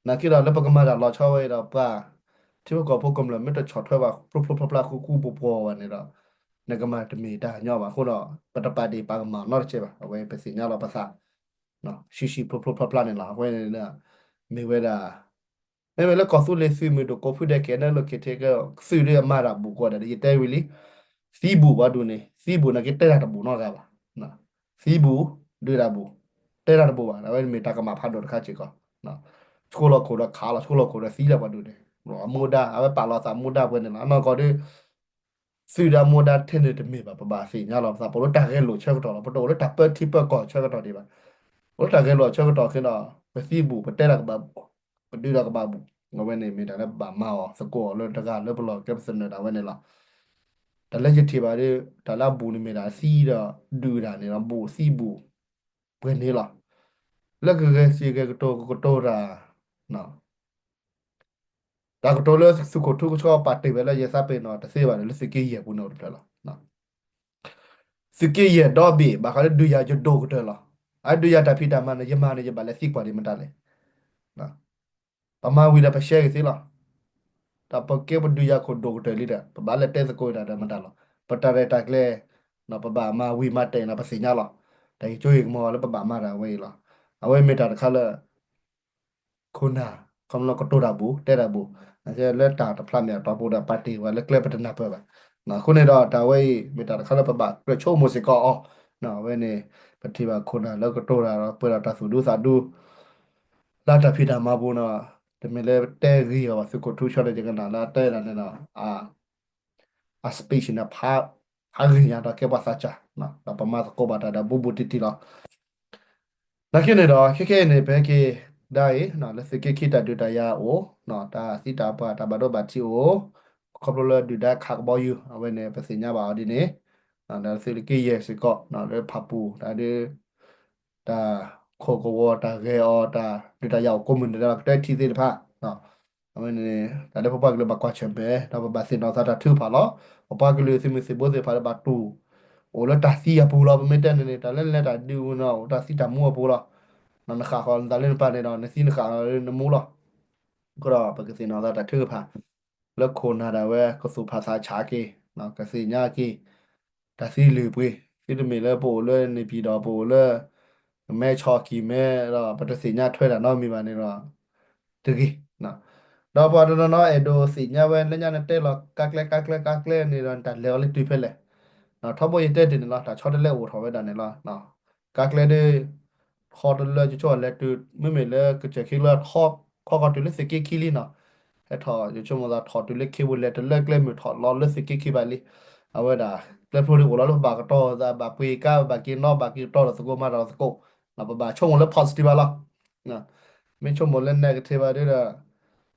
နာ်က့ဒီးလၢပကမၤတၢ်လီၤဆီဝဲအံၤဒီး ပှၤထံဖိကီၢ်ဖိကမျၢၢ်မ့ၢ်တဆီၣ်ထွဲဘၣ် ဖျိဖျိဖျါဖျါဃူဃူပှီၤပှီၤဘၣ်န့ၣ်ဒီး နကမၤတမ့ၢ်တၢ်ညီဘၣ်. အဃိဒီး ပတပာ်ဒ့ၣ်ပာ်ကမၣ်နီတစဲးဘၣ်. အဝဲပသ့ၣ်ညါလီၤပသး ဆှံဆှံဖျိဖျိဖျါဖျါန့ၣ်လီၤ. အဝဲန့ၣ် မ့ၢ်ဝဲဒၣ် မ့မ့ၢ်လၢကီၢ်သူလ့ၤသုးမုၢ်ဒိၣ်ကိးဖုဒဲး ကဲနဲၣ်လၢ ခ့ထ့ကဲ သုးဒ်အမၤတၢ်ဘူးကွၢ်ဒီး ယတဲဝံၤလံ, သံဘူးဘၣ်ဒူၣ်န့ၣ် သံဘူးနာ်က့တဲတၢ်တဘူးနီတဂၤဘၣ်. သံဘူး ဒုးတၢ်ဘူး တဲတၢ်တဘူးဘၣ်. အဝဲမ့ၢ်တၢ်ကမၣ်ဖးဒိၣ်တခါစ့ၢ်ကီး, ဆှိလီၤခိၣ်ဒီးခးလီၤ ဆှိလီၤခိၣ်ဒီးသံလီၤပှၤဒူၣ်န့ၣ် အမူဒါ အဝဲပာ်လီၤသးမူဒါပှဲၤန့ၣ်လီၤ. အနီၢ်ကီၢ်ဒ် သုးဒၣ်မူဒါထဲန့ၣ်တမ့ၢ်ဘၣ်. ပဘၣ်သ့ၣ်ညါလီၤပသး ပအိၣ်လၢတၢ်ဂဲၤလိာ်ဆၢကတီၢ်လီၤ. ပတအိၣ်လၢတၢ်ပၢထံပၢကီၢ်ဆၢကတီၢ်ဒံးဘၣ်. အိၣ်လၢတၢ်ဂဲၤလိာ်ဆၢကတီၢ်ခဲဒီး ပသံဘူး ပတဲတၢ်ကဘၣ်ဘူး ပဒုးတၢ်ကဘၣ်ဘူး. အဝဲန့ၣ်မ့ၢ်တၢ်လၢပဘၣ်မၤအီၤသကိးအီၤလၢတဂၤလၢပလီၢ်ကဲပသနၢၣ်ဒၣ်ဝဲန့ၣ်လီၤ. တၢ်လၢယထံၣ်ဘၣ်ဒီး တၢ်လၢအဘူးန့ၣ်မ့ၢ်ဒၣ်သံဒီး ဒုးတၢ်န့ၣ်ဒီး ဘူးသံဘူး ပှဲၤန့ၣ်လီၤ. လၢကဂဲၤစံးဂဲၤကတိၤကကတိၤတၢ် တၢ်ကတိၤလၢသုးခိၣ်ထူကဆှီပာ်တ့ၢ်ဝဲလၢယသးပ့ၤနီၣ်တသ့ဘၣ်န့ၣ် လၢသုးက့ယဲၢ်ပူၤန့ၣ်အိၣ်တဖျၢၣ်လီၤ. သုးက့ယဲၢ်ဒီဘ့ၣ် ဘၣ်ဃးလၢဒုးယၤယဒိၣ်ကတၢၢ်လီၤ. အဒုးယၤတၢ်ဖံးတၢ်မၤန့ၣ် ယမၤန့ၣ် ယဘၣ်လဲၤသံကွၢ်ဒံးမတၤလဲၣ်. ပမၤဝံၤဒီးပရှဲက့ၤသ့လီၤ. တၢ်ပကဲပဒုးယၤခိၣ်ဒိၣ်ကတၢၢ်လံဒီး ပဘၣ်လဲၤတဲသကိးတၢ်ဒီးမတၤလီၤ. ပတၢ်ရဲၣ်တၢ်ကျဲၤ ပဘၣ်မၤဝံၤမၤတဲာ်န့ၣ် ပသ့ၣ်ညါလီၤ. တၢ်ဂ့ၢ်ကၠိဂ့ၢ်ကမီၤလၢပဘၣ်မၤတၢ်ဝဲအံၤလီၤ. အဝဲမ့ၢ်တၢ်တခါလၢ ခိၣ်နၢ် ခီဖျိကတိၤတၢ်ဘူး တဲတၢ်ဘူး လၢတၢ်တဖျးမဲာ်အတီၢ်ပူၤဒီး ပာ်တ့ၢ်ဝဲလၢကျဲပတနၢ်ပၢၢ်ဘၣ်. အဃိန့ၣ်ဒီး တၢ်ဝဲအံၤ မ့ၢ်တၢ်တခါလၢပဘၣ်ကြၢးဆိကမိၣ်စ့ၢ်ကီးအီၤ. အဝဲန့ၣ် ပထံၣ်ဘၣ်ခိၣ်နၢ်လၢကတိၤတၢ်ဒီး ပှဲၤဒီးတၢ်သူၣ်ဒူသးဒူ လၢတၢ်ဖံးတၢ်မၤပူၤန့ၣ် တမ့ၢ်လၢတဲဂ့ၤအီၤဘၣ် သုးခိၣ်ထူကဆှီန့ၣ် ယကနၣ်လၢအတဲဒၣ်န့ၣ်ဒီး အ speech န့ၣ် ဖးဂ့ၤညါဒီးကဲပှၤသးစၢ် ဒီးပမၤသကိးဘၣ်တၢ်ဒီးဘူးဘူးတံၢ်တံၢ်လီၤ. နာ်က့န့ၣ်ဒီး ခဲခဲအံၤန့ၣ် ပဟဲက့ၤဒၣ်အံၤ လၢသုးက့ခံတၢ်ဒုးတၢ်ယၤအိၣ် တၢ်သံတၢ်ပှၢ်တၢ်ဘၣ်ဒိဘၣ်ထံးအိၣ် ခီဖျိလၢဒုၣ်ဒါခးကဘီယူၤ အဝဲန့ၣ် ပသ့ၣ်ညါဘၣ်အီၤဒ်န့ၣ် ဒီးသုးက့ယဲၢ်စ့ၢ်ကီး လၢဖးပူၤ တၢ်ဒုး တၢ်ခိၣ်ကဝီၤတၢ်ဂဲၤအီၤ တၢ်ဒုးတၢ်ယၤအိၣ်ကိးမုၢ်နံၤဒဲးလီၤ ကတၢၢ်ထံသ့ၣ်တဖၣ် အဝဲန့ၣ် တၢ်လၢပပှၤကလုာ်ဘၣ်ကွၢ်ဆၢၣ်မဲာ် ဒီးပဘၣ်သ့ၣ်နီၣ်သးတၢ်ထုကဖၣ်လီၤ. ပပှၤကလုာ်သုးမုၢ်သံၣ်ဘိသ့ၣ်တဖၣ်လၢဘၣ်တူၢ် အိၣ်လၢတၢ်သံအပူၤလီၤ. ပမ့ၢ်တဲန့ၣ်န့ၣ် တၢ်လၢနလဲၤတၢ်ဒုးဝံၤန့ၣ် အိၣ်တၢ်သံတၢ်မူအပူၤလီၤ. နဃၣ်ဃီၤနသးလၢနပၢ်န့ၣ်ဒီး နသံနဃၣ်ဃီၤလၢနမူလီၤ. အဃိဒီး ပကသ့ၣ်နီၣ်သးတၢ်ထုကဖၣ် လၢခိၣ်နၢ်ဒၣ်ဝဲ ကသူၣ်ဖးသးဆးက့ၤ ကသ့ၣ်ညါက့ၤ တၢ်သံလုၢ်ပှ့ၤ သုတမ့ၢ်လၢပအိၣ်လၢန့ၣ်ပံၤဒီး ပအိၣ်လၢ မဲဆီၣ်ကံၤမဲဒီး ပတသ့ၣ်ညါထွဲတၢ်နီတမံၤဘၣ်န့ၣ်ဒီး တဂ့ၤ. ဒီးပှၤတနီၤနီၤအဲၣ်ဒိးသ့ၣ်ညါဝဲ လၢညါနတဲလီၤ ကါကျဲ ကါကျဲ ကါကျဲန့ၣ်ဒီး နတၢ်လဲၤအီၤလၢတုၤဖဲလဲၣ်. ထီဘိယတဲတ့ၢ်န့ၣ်လီၤ တၢ်ဆီတလဲအိၣ်ထီၣ်ဝဲဒၣ်န့ၣ်လီၤ. ကါကျဲဒ် ထီတလၢ ယဆိကမိၣ်လဲၤတုၤ မ့မ့ၢ်လၢကစၢၢ်ခံလၢ ခီခီတုၤလၢသုးက့ခံလံနီၤ. ဟဲထီၣ် ယဆိကမိၣ်သးထီၣ်တုၤလၢခ့ပူၤ လဲၤတလၢကျဲမုၢ်ထီၣ်လီၤလၢသုးက့ခံဘၣ်လံ. အဝဲဒၣ် ကျဲဖျိဒ်အိၣ်လီၤလၢပဘၣ်ကတီၤသး ဘၣ်ပှ့ၤကါ ဘၣ်က့ၤနီၣ် ဘၣ်က့ၤကတီၤဒီးသကိး မၤဒီးသကိး ပဘၣ်ဆိကမိၣ်လၢ positive ဘၣ်လီၤ. မ့ၢ်ဆိကမိၣ်လၢ negative ဘၣ်ဒီး နာ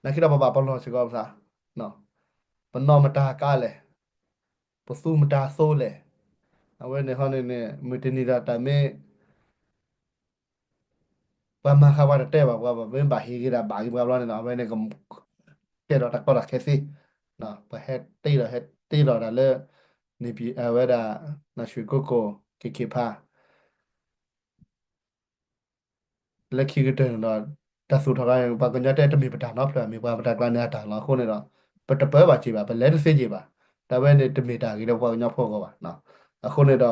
်က့ဒီးပဘၣ်ပလီၢ်စ့ၢ်ကီးပသး ပနီၣ်မတၤကါလဲၣ် ပသူမတၤသိလဲၣ်. အဝဲန့ၣ်ဟီန့ၣ်န့ၣ် မုၢ်တနံၤဒီးတၢ်မ့ၢ် ပှၤမၤဃာ်ပှၤတတဲဘၣ်ပှၤဘၣ် မ့ၢ်ဘၣ်ဟ့ၣ်ဂ့ၤဒၣ်ဘၣ်ဂ့ၤပှၤဘျီန့ၣ်ဒီး အဝဲန့ၣ် ကဲထီၣ်တၢ်ကီတၢ်ခဲသ့ ပှၤဟဲတ့ဒီးဟဲတ့ဒီးတၢ်လၢ န့ၣ်ပံၤအဝဲဒၣ် နၢ်ဆှံကိကိၣ် က့ၤက့ၤဖး လၢခံကတၢၢ်န့ၣ်ဒီး တၢ်သူၣ်ထီၣ်ခါန့ၣ် ပှၤကညီတဲတမ့ၢ်ပတၢ်နီတဖျၢၣ် မ့ၢ်ပှၤပတၢ်ကျါန့ၣ်အတၢ်လီၤ. အဃိန့ၣ်ဒီး ပတပၢဘၣ်စ့ၢ်ဘၣ် ပလဲၤတသ့စ့ၢ်ဘၣ်. တၢ်ဝဲန့ၣ်တမ့ၢ်တၢ်ဂ့ၤလၢပှၤကညီဖိအဂီၢ်ဘၣ်. အဃိန့ၣ်ဒီး ကျ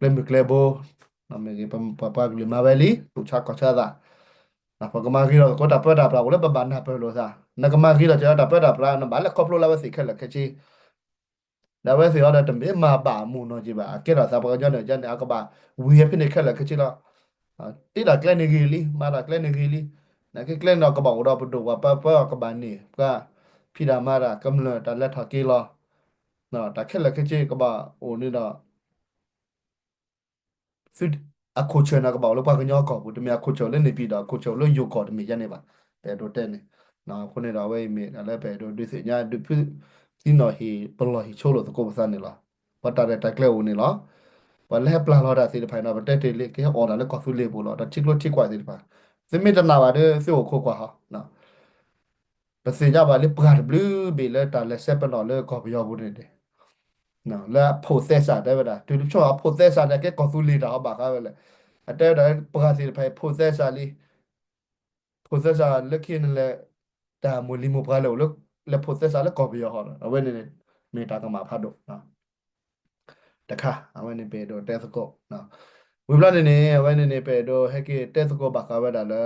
ဲမုၢ်ကျဲဘိ မ့ၢ်ဂ့ၤ ပပှၤကလုာ်မၤဝဲလံ သူၣ်ဆါခီၣ်ဆါသး ပကမၤဂ့ၤထီၣ်သကိးတၢ်ပၢတၢ်ပြးအိၣ်လၢပဘၣ်နၢ်ပၢၢ်လိာ်သး နကမၤဂ့ၤထီၣ်က့ၤဒီးတၢ်ပၢတၢ်ပြး နဘၣ်လဲၤခီဖျိလၢအဝဲသ့ၣ်ခဲလၢာ်ခဲဆ့ ဒီးအဝဲသ့ၣ်အီၤဒီးတမ့ၢ်မၤဘၣ်မုၢ်နီၢ်က့ၤဘၣ် အကဲထီၣ်သးပှၤကညီန့ၣ် ကန့ၣ် အကဘၣ်ဝံၤအဖဲန့ၣ်ခဲလၢာ်ခဲဆ့လီၤ. တ့တၢ်ကျဲန့ၣ်ဂ့ၤလံ မၤတၢ်ကျဲန့ၣ်ဂ့ၤလံ နာ်က့ကျဲန့ၣ်ဒီးကဘၣ်အိၣ်ဒီးပဒိၣ်ပှၤပၢပၢအီၤကဘၣ်န့ၢ် ပှၤဖံးတၢ်မၤတၢ်ကမျၢၢ်တၢ်လဲၤထီၣ်က့ၤလီၤ တၢ်ခဲလၢာ်ခဲဆ့ကဘၣ်အိၣ်န့ၣ်ဒီး သုအခိၣ်ဆၢန့ၣ်ကဘၣ်အိၣ်လၢပှၤကညီကီၢ်ပူၤ, တမ့ၢ်အခိၣ်ဆၢလၢန့ၣ်ပံၤဒီး အခိၣ်ဆၢလၢယိၤကီၢ်တမ့ၢ်ယါန့ၣ်ဘၣ်, ပအဲၣ်ဒိးတဲန့ၣ်. အဃိန့ၣ်ဒီး အဝဲအံၤမ့ၢ်ဒၣ်လၢပအဲၣ်ဒိးဒုးသ့ၣ်ညါ ဒုးဖုသံနီၣ်ဟ့ၣ်ပလီၢ်ဟ့ၣ်ဆိလိာ်သကိးပသးန့ၣ်လီၤ. ပှၤတၢ်ရဲၣ်တၢ်ကျဲၤအိၣ်န့ၣ်လီၤ. ပှၤလၢဟဲပျၢ်လီၤတၢ်သ့ၣ်တဖၣ်န့ၣ်ဒီး ပတဲတ့ၢ်လံ ကဟဲအိၣ်ဒၣ်လၢကီၢ်သူလ့ၤပူၤလီၤ, ဒီးထံကျိထံကွၢ်သ့ၣ်တဖၣ်, သုမ့ၢ်တနာ်ဘၣ်ဒီး သုအိၣ်ခိးကွၢ်ဟီ ပသ့ၣ်ညါဘၣ်လၢပှၤတဘျုးဘ့ၣ်လၢတၢ်လဲၤဆဲပနီၣ်လၢကီၢ်ပယီၤပူၤန့ၣ်န့ၣ်, လၢအဖိးသဲစးတဲဝဲဒၣ် တုၤလၢဆိအဖိးသဲစးန့ၣ် ကဲကီၢ်သူလ့ၤတၢ်ဟီဘၣ်ဃးဝဲလဲၣ်. အတဲဝဲဒၣ်ပှၤသ့ၣ်တဖၣ်အံၤ ဖိးသဲစးလံ, ဖိးသဲစးလၢခံန့ၣ်လဲၣ်, တၢ်မိၢ်လံၤမိၢ်ပှၢ်လၢအိၣ်လၢ လဲၤဖိးသဲစးလၢကီၢ်ပယီၤဟီဒီး အဝဲန့ၣ်န့ၣ် မ့ၢ်တၢ်ကမၣ်ဖးဒိၣ် တခါ အဝဲန့ၣ်ပအဲၣ်ဒိးတဲသကိး, ဝံၤဘျီန့ၣ်န့ၣ် အဝဲန့ၣ်န့ၣ် ပအဲၣ်ဒိးဟဲက့ၤတဲသကိးဘၣ်ဃးဝဲဒၣ်လၢ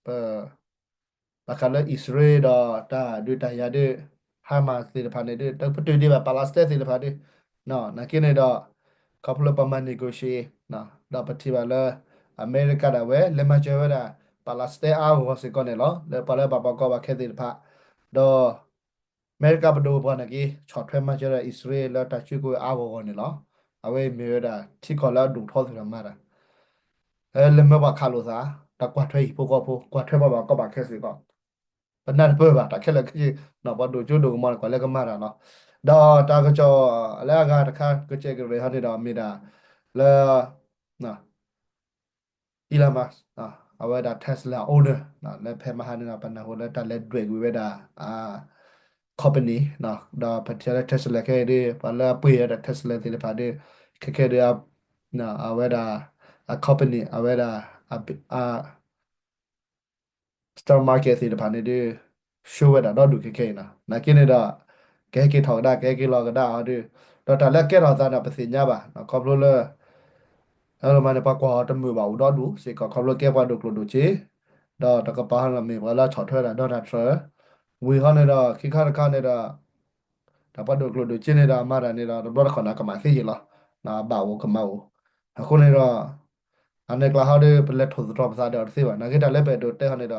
ပ ဘၣ်ဃးလၢအံၣ်စရ့လးဒီးတၢ်ဒုးတၢ်ယၤဒုး Hamas သ့ၣ်တဖၣ်န့ၣ်ဒုး တပတုာ်ဒံးဘၣ် Palestine သ့ၣ်တဖၣ်ဒုး, နာ်က့န့ၣ်ဒီး ခီဖျိလၢပှၤမၤ negotiate ဒီးပထံၣ်ဘၣ်လၢ အမဲရကၤဒၣ်ဝဲ လဲၤမၤစၢၤဝဲဒၣ် Palestine အါဂီၢ်စ့ၢ်ကီးန့ၣ်လီၤ. လၢပှၤလၢဘၣ်ပှၤကီဘၣ်ခဲသ့ၣ်တဖၣ်, ဒီး အမဲရကၤပဒိၣ်ပှၤနာ်က့ ဆီၣ်ထွဲမၤစၢၤဒၣ်အံၣ်စရ့လးလၢတၢ်စုကဝဲၤအါဂီၢ်ဂီၢ်န့ၣ်လီၤ. အဝဲမ့ၢ်ဝဲဒၣ်ထံကီၢ်လၢအဒိၣ်ထီသ့ၣ်တဖၣ်မၤတၢ်, လဲၤမၢပှၤခးလိာ်သး, တၢ်ကွၢ်ထွဲဟံၣ်ဖိဃီဖိ, ကွၢ်ထွဲပှၤဘၣ်ကီဘၣ်ခဲစ့ၢ်ကီး, ပနၢ်တပၢၢ်ဘၣ် တၢ်ခဲလၢာ်ခဲဆ့, ပှၤဒိၣ်စိဒိၣ်ကမီၤန့ၣ် ကွၢ်လၢကမၤတၢ်လီၤ. ဒီးတၢ်ကစီၣ်လၢအဂၤတခါ ကစဲးကရံးဟီန့ၣ်ဒီး မ့ၢ်ဒၣ်လၢ Elon Musk အဝဲဒၣ် Tesla owner လၢဖဲမဟါန့ၣ်ဒီး ပနၢ်ဟူလၢတၢ်လဲၤဒွဲၣ်ကွံာ်ဝဲဒၣ် company ဒီးပထံၣ်လၢ Tesla ခဲအံၤဒုး ပှၤလၢအပှ့ၤဝဲဒၣ် Tesla သ့ၣ်တဖၣ်ဒုး ခဲခဲဒုး အဝဲဒၣ် အ company အဝဲဒၣ် stock market သ့ၣ်တဖၣ်န့ၣ်ဒုး ဆှၢဝဲဒၣ်ဒီဒူၣ်ခဲခဲအံၤနီၤ. နာ်က့န့ၣ်ဒီး ကဟဲက့ၤထီၣ်ကဒါ ကဟဲက့ၤလီၤကဒါအီၤဒုး ဒီးတၢ်လၢအကဲထီၣ်သးန့ၣ် ပသ့ၣ်ညါဘၣ် ခီဖျိလၢ အလီၤမးန့ၣ် ပှၤကွၢ်အီၤတမုာ်ဘၣ်အိၣ်ဒီဒူၣ်စ့ၢ်ကီး ခီဖျိကဲပှၤဒိၣ်ကျိၣ်ဒိၣ်စ့, ဒီးတကပၤဟီန့ၣ်မ့ၢ်ပှၤလၢဆီၣ်ထွဲဒၣ် Donald Trump ဝံၤဟီန့ၣ်ဒီး ခံခါတခါန့ၣ်ဒီး တၢ်ပှၤဒိၣ်ကျိၣ်ဒိၣ်စ့န့ၣ်ဒီး အမၤတၢ်န့ၣ်ဒီး တဘျီတခီၣ်န့ၣ် အကမၣ်သ့ယံာ်လီၤ. အဘၣ်အိၣ်ကမၣ်အိၣ်. အဃိန့ၣ်ဒီး အန့ၣ်ကျါဟီဒီး ပလဲၤထိၣ်သတြီၤပသးဒီးတသ့ဘၣ်. နာ်က့တၢ်လၢပအဲၣ်ဒိးတဲဟီန့ၣ်ဒီး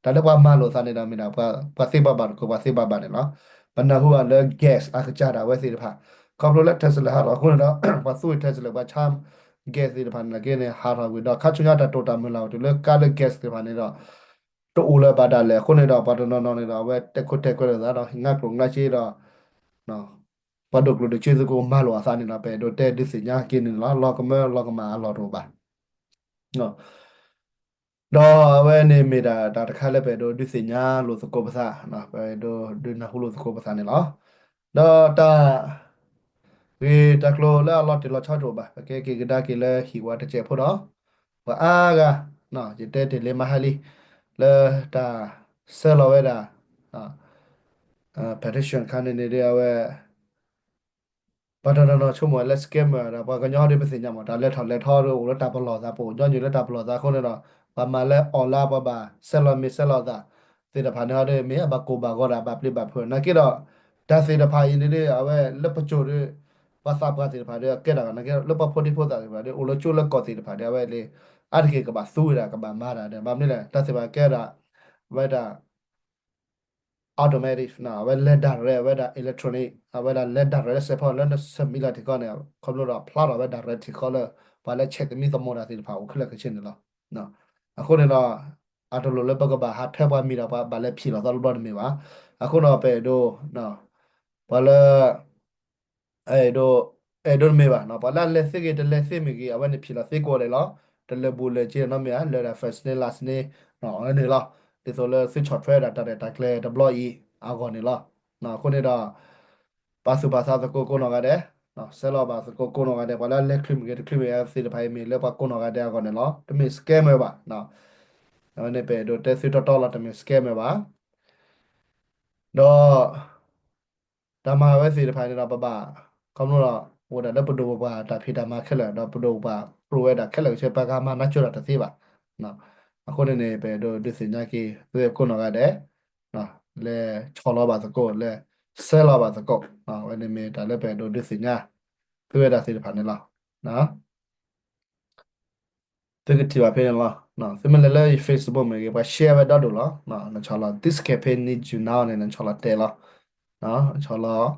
တၢ်လၢပှၤမၤလိာ်သးန့ၣ်ဒီး မ့ၢ်ဒၣ်ပှၤသ့ပှၤဘၣ်တကိး ပှၤသ့ပှၤဘၣ်န့ၣ်လီၤ. ပနၢ်ဟူဘၣ်လၢ gas အကစၢ်ဒၣ်ဝဲသ့ၣ်တဖၣ် ခီဖျိလၢ Tesla ဟးထီၣ်အဃိန့ၣ်ဒီး ပှၤသူဝဲ Tesla ပှၤဆါ gas သ့ၣ်တဖၣ်န့ၣ် နာ်က့န့ၣ် ဟးထီၣ်ဝံၤဒီး ခါဆူညါတၢ်တိာ်တၢ်မုၢ်လၢ်အိၣ်တုၤလၢကါလၢ gas သ့ၣ်တဖၣ်န့ၣ်ဒီး တအိၣ်လၢၤဘၣ်ဒၣ်လဲာ်အဃိန့ၣ်ဒီး ပှၤတနီၤနီၤန့ၣ်ဒီး အဝဲတဲခိၣ်တဲကွဲလိာ်သးဒီး ငါကျိၣ်ငါစ့ဒီး ပှၤဒိၣ်ကျိၣ်ဒိၣ်စ့သကိးမၤလိာ်အသးန့ၣ်ဒီး ပအဲၣ်ဒိးတဲဒုးသ့ၣ်ညါက့ၤန့ၣ်လီၤ. လီၤကမၢလီၤကမၣ်အလီၢ်တအိၣ်ဘၣ်. ဒီးအဝဲန့ၣ်မ့ၢ်ဒၣ်တၢ်တခါလၢပအဲၣ်ဒိးဒုးသ့ၣ်ညါလိာ်သကိးပသး, ပအဲၣ်ဒိးဒုးနၢ်ဟူလိာ်သကိးပသးန့ၣ်လီၤ. ဒီးတၢ်ဂ့ၢ်တၢ်ကျိၤလၢအလီၤတံၢ်လီၤဆဲးတအိၣ်ဘၣ်, ပကဲက့ၤကဒါက့ၤလၢဟံၣ်ဝါတစဲးဖိဒီး ပှၤအါဂၤ ယတဲတ့ၢ်လံမဟါလံ လၢတၢ်ဆဲးလီၤဝဲဒၣ် petition တခါန့ၣ်န့ၣ်ဒီး အဝဲ ပှၤတနီၤနီၤဆိကမိၣ်လၢ scammer ဒီး ပှၤကညီဟီဒီးပသ့ၣ်ညါမး တၢ်လဲၤထီၣ်လဲၤထီဒီးအိၣ်လၢတၢ်ပလီၢ်သး ပအိၣ်ညီနုၢ်လၢတၢ်ပလီၢ်သးအဃိန့ၣ်ဒီး ပှၤမၤလၢ online ပှၤဘၣ်ဆဲးလီၤမ့ၤဆဲးလီၤသၣ်သ့ၣ်တဖၣ်န့ၣ်ဟီဒီး မ့ၢ်အဘၣ်ကိၢ်ဘၣ်ဂီၤဒီးဘၣ်ပျံၤဘၣ်ဖုး နာ်က့ဒီး တၢ်သ့ၣ်တဖၣ်အံၤန့ၣ်ဒီး အဝဲလၢပစိၤဒီး ပှၤသးပှၢ်သ့ၣ်တဖၣ်ဒီး အကဲဒၣ်နာ်က့ လၢပှၤဖိဒံဖိသၣ်သ့ၣ်တဖၣ်ဒီး အိၣ်လၢကၠိလၢကီၢ်သ့ၣ်တဖၣ်ဒီး အဝဲလၢ အါတက့ၢ်ကဘၣ်သူဝဲဒၣ် ကဘၣ်မၤတၢ်ဒီး ဘၣ်မနုၤလဲၣ် တၢ်သ့ၣ်တဖၣ်ကဲဒၣ် အဝဲဒၣ် automatic နီၤ အဝဲလဲၤ direct အဝဲဒၣ် electronic အဝဲဒၣ်လဲၤ direct လၢစဲးဖီ လၢန submit လီၤထံကီၢ်န့ၣ် ခီဖျိဒီးဖျါထီၣ်ဝဲ direct ထံကီၢ်လၢ ပှၤလၢ check သမံသမိးတၢ်သ့ၣ်တဖၣ်အိၣ်ခဲလၢာ်ခဲဆ့န့ၣ်လီၤ. အဃိန့ၣ်ဒီး အတလိၣ်လၢပကဘၣ်ဟးထၢပှၤမံၤဒီး ပှၤဘၣ်လဲၤဖံးလီၤသီတဘျီတမ့ၢ်ဘၣ်. အဃိန့ၣ်ဒီး ပအဲၣ်ဒိး ပှၤလၢ အဲၣ်ဒိး အဲၣ်ဒိးတမ့ၢ်ဘၣ် ပှၤလၢအလဲၤသ့ဂ့ၤ တလဲၤသ့မ့ၢ်ဂ့ၤ အဝဲန့ၣ်ဖံးလီၤသ့ကိးဂၤဒဲးလီၤ. တလၢာ်ဘူၣ်လၢာ်စ့နီတမံၤဧါ လၢဒၣ် first name last name န့ၣ်လီၤ. ဒ်သိးလၢသုဆီၣ်ထွဲဒၣ်တၢ်ရဲၣ်တၢ်ကျဲၤတဘျီအံၤအဂီၢ်န့ၣ်လီၤ. အဃိန့ၣ်ဒီး ပာ်သူၣ်ပာ်သးသကိးကိးနီၢ်ဂၤဒဲး, ဆဲးလီၤဘၣ်သကိးကိးနီၢ်ဂၤဒဲး ပှၤလၢအလဲၤချုးမ့ၢ်ဂ့ၤ တချုးမ့ၢ်ဂ့ၤသ့ၣ်တဖၣ်အံၤ မ့ၢ်လၢပှၤကိးနီၢ်ဂၤဒဲးအဂီၢ်န့ၣ်လီၤ. တမ့ၢ် scammer ဘၣ်. အဝဲန့ၣ်ပအဲၣ်ဒိးတဲသုတီတီလီၤ တမ့ၢ် scammer ဘၣ်. ဒီး တၢ်မၤဝဲသ့ၣ်တဖၣ်န့ၣ်ဒီး ပဘၣ် ခီဖျိလီၤ အိၣ်ဒၣ်လၢပဒိၣ်ပပှၢ်တၢ်ဖံးတၢ်မၤခဲလၢာ် ဒီးပဒိၣ်ပပှၢ်ပြၢဝဲဒၣ်ခဲလၢာ်ခဲဆ့ ပှၤဂၤမၤနါစိၤတၢ်တသ့ဘၣ်. အဃိန့ၣ်န့ၣ် ပအဲၣ်ဒိးဒုးသ့ၣ်ညါက့ၤ သုဝဲကိးနီၢ်ဂၤဒဲး လဲၤဆီၣ်လီၤဘၣ်သကိး လဲၤဆဲးလီၤဘၣ်သကိး အဝဲန့ၣ်မ့ၢ်တၢ်လၢပအဲၣ်ဒိးဒုးသ့ၣ်ညါ သုဝဲဒၣ်သ့ၣ်တဖၣ်န့ၣ်လီၤ. သုကထံၣ်ဘၣ်ဖဲန့ၣ်လီၤ. သုမ့ၢ်လဲၤလၢယ Facebook မ့ၢ်ဂ့ၤ ပှၤရှဲဝဲဒီဒိၣ်လီၤ. နဆီၣ်လီၤ This campaign needs you now န့ၣ် နဆီၣ်လီၤတဲလီၤ. ဆီၣ်လီၤ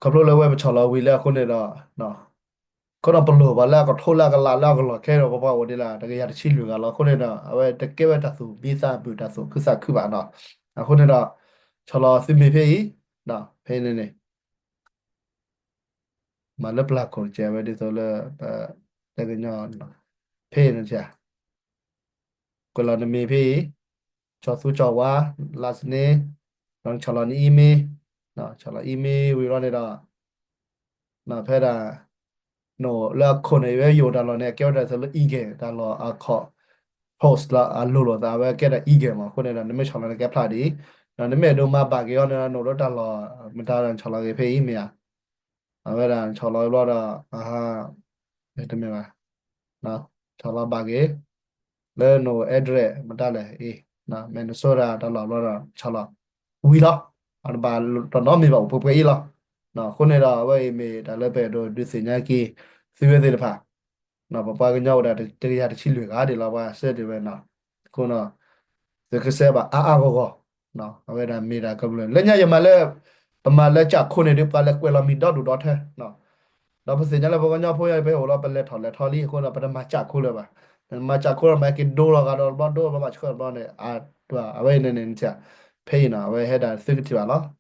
ခီဖျိလၢဝဲပဆီၣ်လီၤဝံၤလၢအဃိန့ၣ်ဒီး အဃိဒီးပလိၣ်ဘၣ်လၢအကထိလၢအကလးလၢအကလီၢ်ခဲဒီး ပပှၤအိၣ်ဒံးလၢတကယၤတဆံလွံၢ်ဂၤလီၤ. အဃိန့ၣ်ဒီး အဝဲတကဲဝဲတၢ်သူၣ်မံသးမုာ် တၢ်သူၣ်ခုသးခုဘၣ်နီၤ. အဃိန့ၣ်ဒီး ဆီၣ်လီၤသုမ့ၢ်ဖဲအံၤ, ဖဲန့ၣ်န့ၣ် မၤလၢပျၢ်ခိၣ်တကဲးဝဲဒ်သိးလၢ ပတဲကညီ ဖဲအံၤန့ၣ် ကွဲးလီၤနမ့ၢ်ဖဲအံၤ, ကၠီသူကၠီဝါ, last name, ဒီးဆီၣ်လီၤန email, ဆီၣ်လီၤ email ဝံၤလီၤန့ၣ်ဒီး ဖဲဒၣ် နအိၣ်လၢအခိၣ်န့ၣ် ဝဲယအိၣ်တၢ်လီၢ်န့ၣ် အကဲဝဲဒၣ်သိးလၢ email တၢ်လီၢ်အခီၣ် post လၢအလိၤလိာ်သး အဝဲကဲဒၣ် email မး. အဃိန့ၣ်ဒီး နမ့ၢ်ဆီၣ်လီၤန့ၣ် ကဲဖျါဒ်အံၤ, ဒီးနမ့ၢ်အဲၣ်ဒိးမၤဘၣ်က့ၤအီၤန့ၣ်ဒီး နအိၣ်လၢတၢ်လီၢ်မတၤဒီး နဆီၣ်လီၤက့ၤဖဲအံၤမ့ၢ်ဧါ. အဝဲဒၣ်နဆီၣ်လီၤဘျီဒီး တမ့ၢ်ဘၣ်, ဆီၣ်လီၤဘၣ်က့ၤ လၢနအိၣ် address မတၤလဲၣ်, Minnesota တၢ်လီၢ်ဘျီဒီး ဆီၣ်လီၤဝံၤလီၤ. အတဘၣ်တနီၤမ့ၢ်ဘၣ် အိၣ်ပှဲၤပှဲၤအံၤလီၤ. အဃိန့ၣ်ဒီး အဝဲအံၤမ့ၢ်တၢ်လၢပအဲၣ်ဒိးဒုးသ့ၣ်ညါက့ၤသုဝဲသ့ၣ်တဖၣ်, ပပှၤကညီအိၣ်ဒၣ်တကယၤတဆံလွံၢ်ဂၤဒ်လီၤ ပှၤဆှၢတ့ၢ်ဝဲနီၤ. အဃိန့ၣ် သုကဆှၢဘၣ်အါအါဂီၢ်ဂီၢ်, အဝဲဒၣ်မ့ၢ်ဒၣ်ကမျၢၢ် လၢညါယမၤလၢ ပမၤလၢကၠးခိၣ်န့ၣ်ဒီး ပှၤလဲၤကွဲးလီၤမံၤဒီဒူၣ်ဒီထၢ ဒီးပသ့ၣ်ညါလၢပှၤကညီဖိယါ ပဟဲအိၣ်လီၤ ပလဲၤထီၣ်လဲၤထီလံ အဃိဒီး ပတမၤကၠးခိၣ်လၢၤဘၣ်. မၤကၠးခိၣ်ဒီး မၤက့ၤဒိလီၤဂာ်ဒီးဘျီ ဒိဘျီ ဘၣ်ဆှၢဘျီန့ၣ် အဝဲအံၤန့ၣ်န့ၣ် ဖဲအံၤနီၤ အဝဲဟဲဒၣ်သုကထံၣ်ဘၣ်လီၤ.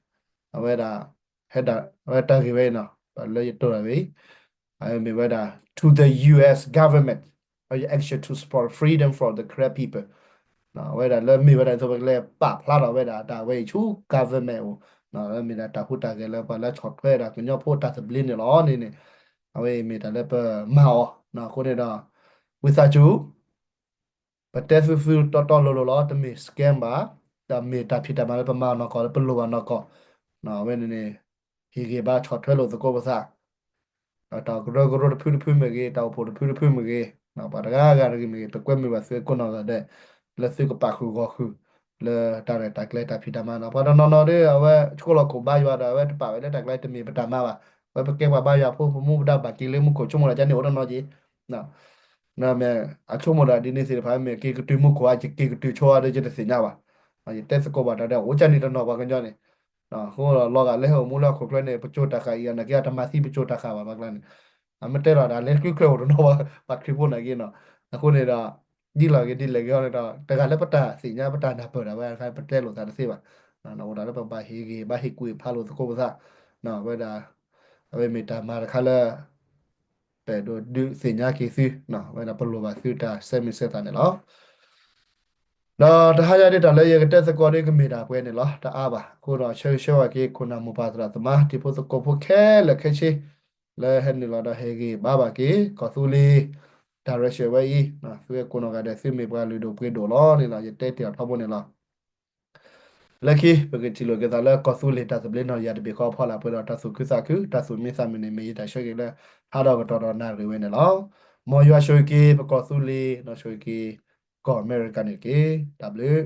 အဝဲဒၣ် ဟဲဒၣ် အဝဲတၢ်ဂ့ၢ်ဝဲအံၤနီၤ လၢယတိၢ်ဒၣ်ဝဲအံၤ အဝဲမ့ၢ်ဝဲဒၣ် to the U S government, your action to support freedom for the Karen people. အဝဲဒၣ်လၢမ့ၢ်ဝဲဒၣ်ဒ်သိး ပကလဲၤပာ်ဖျါထီၣ်ဝဲဒၣ်တၢ်ဝဲအံၤဆူ government အိၣ်, လၢမ့ၢ်ဒၣ်တၢ်ဟူးတၢ်ဂဲၤလၢပှၤလၢဆီၣ်ထွဲဒၣ်ကညီဖိတၢ်သဘျ့န့ၣ်လီၤန့ၣ်န့ၣ်, အဝဲအံၤမ့ၢ်တၢ်လၢပမၤအီၤ. အဃိန့ၣ်ဒီး ဝံသးစူၤ ပတဲသုသုတီတီလိၤလိၤလီၤ, တမ့ၢ် scam ဘၣ်, ဒီးမ့ၢ်တၢ်ဖံးတၢ်မၤလၢပမၤအီၤနီၢ်ကီၢ် လၢပလိၣ်ဘၣ်နီၢ်ကီၢ်, အဝဲန့ၣ်န့ၣ် ဟ့ၣ်ဂံၢ်ဘါဆီၣ်ထွဲလိာ်သကိးပသး ဒီးတၢ်ကရၢကရိတဖုတဖုမ့ၢ်ဂ့ၤ, တၢ်အိၣ်ဖှိၣ်တဖုတဖုမ့ၢ်ဂ့ၤ, ပှၤတဂၤဂၤတဂ့ၤမ့ၢ်ဂ့ၤ, ပကွဲမုာ်ဘၣ်သုကိးနီၢ်ဂၤဒဲး လၢသုကပာ်ဃုာ်ဂီၤဃုာ် လၢတၢ်ရဲၣ်တၢ်ကျဲၤတၢ်ဖံးတၢ်မၤနီၤ. ပှၤတနီၤနီၤဒီး အဝဲဆှိလီၤခိၣ်ဘါယွၤဒီး အဝဲတပာ်ဝဲလၢတၢ်ကျဲၤ တမ့ၢ်ပတၢ်မၤဘၣ်. အဝဲပကဲပှၤဘါယွၤဖိ ပမူပဒါဘၣ်က့ၤလၢမူခိၣ် ဆိကမိၣ်ဒၣ်ကန့ၣ်အိၣ်တနီၤက့ၤ အဆိကမိၣ်ဒၣ်ဒ်န့ၣ်သ့ၣ်တဖၣ် မ့ၢ်က့ၤကတုၤမူခိၣ်ဧါ ကက့ၤကတုၤဆိဧါဒီး ယတသ့ၣ်ညါဘၣ်. ယတဲသကိးဘၣ်တၢ်ဒီး အိၣ်ကန့ၣ်တနီၤပှၤကညီန့ၣ် အဃိလီၤဂာ်လၢဟဲအိၣ်မူလၢဟီၣ်ခိၣ်ချၢန့ၣ် ပကၠိတၢ်ဃာ်အံၤ အနာ်က့တမၤသံပကၠိတၢ်ဃာ်ဘၣ် ပှၤကျါန့ၣ် အမ့ၢ်တဲလီၤဒၣ်လဲၤတချုးချၢအိၣ်တနီၤ ပှၤခရံာ်ဖိနာ်က့နီၤ. အဃိန့ၣ်ဒီး ဒ်လီၤဂ့ၤဒ်လဲၣ်ဂ့ၤအီၤန့ၣ်ဒီး တဂၤလၢပတၢ်သ့ၣ်ညါပတၢ်နၢ်ပၢၢ်ဒၣ်ဝဲ ပတဲလိာ်သးတသ့ဘၣ်. အိၣ်ဒၣ်လၢပဘၣ်ဟ့ၣ်ဂံၢ်ဘါဟ့ၣ်ကူၣ်ဖးလိာ်သကိးပသး ဝဲဒၣ် အဝဲမ့ၢ်တၢ်မၤတခါလၢ ပအဲၣ်ဒိးဒုးသ့ၣ်ညါက့ၤသု ဝဲဒၣ်ပလိၣ်ဘၣ်သုတၢ်ဆၢမုၢ်ဆၢသးန့ၣ်လီၤ. ဒီးတဟါညါဒ်တၢ်လၢယကတဲသကိးဒီးကမ့ၢ်ဒၣ်ပှဲၤန့ၣ်လီၤ. တအါဘၣ်. အဃိဒီးဆၢဂ့ၤဆၢဝါက့ၤ ခိၣ်နၢ်မိၢ်ပၢ်သရၣ်သမါ တံၤဖိသကိးဖိခဲလၢာ်ခဲဆ့ လၢဟဲနုာ်လီၤဒီးဟ့ၣ်ဂံၢ်ဘါဘၣ်က့ၤ ကီၢ်သူလ့ၤ direction ဝဲအံၤ သုဝဲကိးနီၢ်ဂၤဒဲး သုမ့ၢ်ပှၤလုၢ်ဒိၣ်ပှ့ၤဒိၣ်လီၤန့ၣ်လီၤ. ယတဲတ့ၢ်အီၤထီဘိန့ၣ်လီၤ. လၢခံ ပကထံၣ်လိာ်က့ၤသးလၢကီၢ်သူလ့ၤတၢ်သဘျ့နီၣ်ယၤတဘ့ၣ်ဃီအဖီလာ် ပှဲၤဒီးတၢ်သူၣ်ခုသးခု တၢ်သူၣ်မံသးမုာ်န့ၣ် မ့ၢ်ယတၢ်ဆၢဂ့ၤလၢ ဟးဒီးကတီၢ်ဒီးနၣ်ရံၣ်ဝဲန့ၣ်လီၤ. မ်ယွၤဆိၣ်ဂ့ၤက့ၤပကီၢ်သူလ့ၤ ဒီးဆိၣ်ဂ့ၤက့ၤ ကီၢ်အမဲရကၤန့ၣ်တက့ၢ်. တၢ်ဘျုး